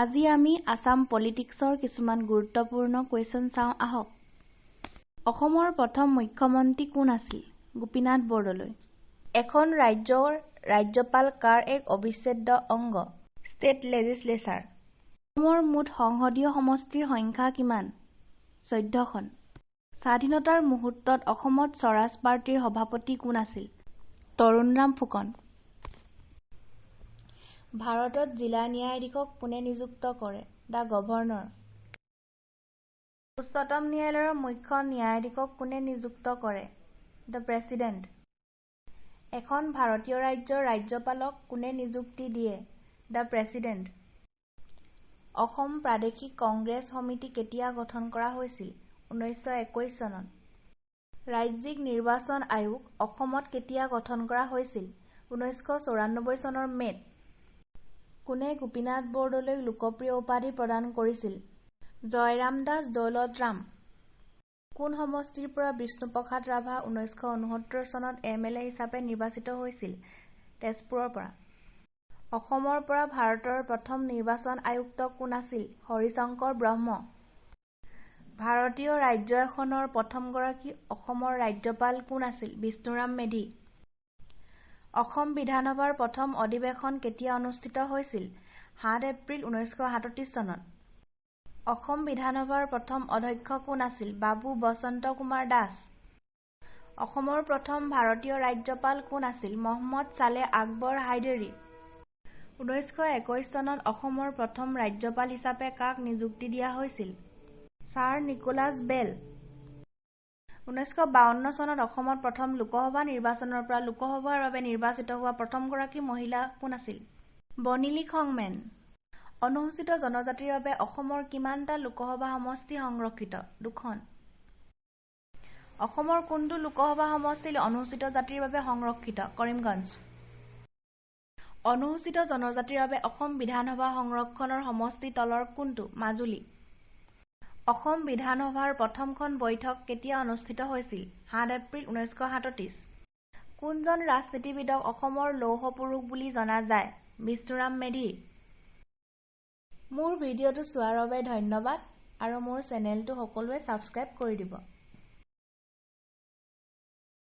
আজি আমি আছাম পলিটিক্সৰ কিছুমান গুৰুত্বপূৰ্ণ কুৱেশ্যন চাওঁ আহক। অসমৰ প্ৰথম মুখ্যমন্ত্ৰী কোন আছিল? গোপীনাথ বৰদলৈ। এখন ৰাজ্যৰ ৰাজ্যপাল কাৰ এক অবিচ্ছেদ্য অংগ? State legislature. অসমৰ মুঠ সংসদীয় সমষ্টিৰ সংখ্যা কিমান? 14খন। স্বাধীনতাৰ মুহূৰ্তত অসমত স্বৰাজ পাৰ্টীৰ সভাপতি কোন আছিল? তৰুণৰাম ফুকন। ভাৰতত জিলা ন্যায়াধীশক কোনে নিযুক্ত কৰে? The governor. উচ্চতম ন্যায়ালয়ৰ মুখ্য ন্যায়াধীশক কোনে নিযুক্ত কৰে? The president. এখন ভাৰতীয় ৰাজ্যৰ ৰাজ্যপালক কোনে নিযুক্তি দিয়ে? The president. Assam প্ৰাদেশিক কংগ্ৰেছ সমিতি কেতিয়া গঠন কৰা হৈছিল? 1921 চনত। ৰাজ্যিক নিৰ্বাচন আয়োগ অসমত কেতিয়া গঠন কৰা হৈছিল? 1994 চনৰ মে'ত। কোনে গোপীনাথ বৰদলৈক লোকপ্ৰিয় উপাধি প্ৰদান কৰিছিল? জয়ৰাম দাস দৌলতৰাম। কোন সমষ্টিৰ পৰা বিষ্ণুপ্ৰসাদ ৰাভা 1969 চনত এম এল এ হিচাপে নিৰ্বাচিত হৈছিল? তেজপুৰৰ পৰা। অসমৰ পৰা ভাৰতৰ প্ৰথম নিৰ্বাচন আয়ুক্ত কোন আছিল? হৰিশংকৰ ব্ৰহ্ম। ভাৰতীয় ৰাজ্য এখনৰ প্ৰথমগৰাকী অসমৰ ৰাজ্যপাল কোন আছিল? বিষ্ণুৰাম মেধি। অসম বিধানসভাৰ প্ৰথম অধিৱেশন কেতিয়া অনুষ্ঠিত হৈছিল? 7 এপ্ৰিল 1937 চনত। অসম বিধানসভাৰ প্ৰথম অধ্যক্ষ কোন আছিল? বাবু বসন্ত কুমাৰ দাস। অসমৰ প্ৰথম ভাৰতীয় ৰাজ্যপাল কোন আছিল? মহম্মদ চালেহ আকবৰ হায়দৰী। 1921 চনত অসমৰ প্ৰথম ৰাজ্যপাল হিচাপে কাক নিযুক্তি দিয়া হৈছিল? Sir Nicholas Bell. 1952 চনত অসমত প্ৰথম লোকসভা নিৰ্বাচনৰ পৰা লোকসভাৰ বাবে নিৰ্বাচিত হোৱা প্ৰথমগৰাকী মহিলা কোন আছিল? বনিলি খংমেন। অনুসূচিত জনজাতিৰ বাবে অসমৰ কিমানটা লোকসভা সমষ্টি সংৰক্ষিত? দুখন। অসমৰ কোনটো লোকসভা সমষ্টি অনুসূচিত জাতিৰ বাবে সংৰক্ষিত? কৰিমগঞ্জ। অনুসূচিত জনজাতিৰ বাবে অসম বিধানসভা সংৰক্ষণৰ সমষ্টি তলৰ কোনটো? মাজুলী। অসম বিধানসভাৰ প্ৰথমখন বৈঠক কেতিয়া অনুষ্ঠিত হৈছিল? 7 এপ্ৰিল 1937। কোনজন ৰাজনীতিবিদক অসমৰ লৌহ পুৰুষ বুলি জনা যায়? বিষ্ণুৰাম মেধি। মোৰ ভিডিঅ'টো চোৱাৰ বাবে ধন্যবাদ আৰু মোৰ চেনেলটো সকলোৱে ছাবস্ক্ৰাইব কৰি দিব।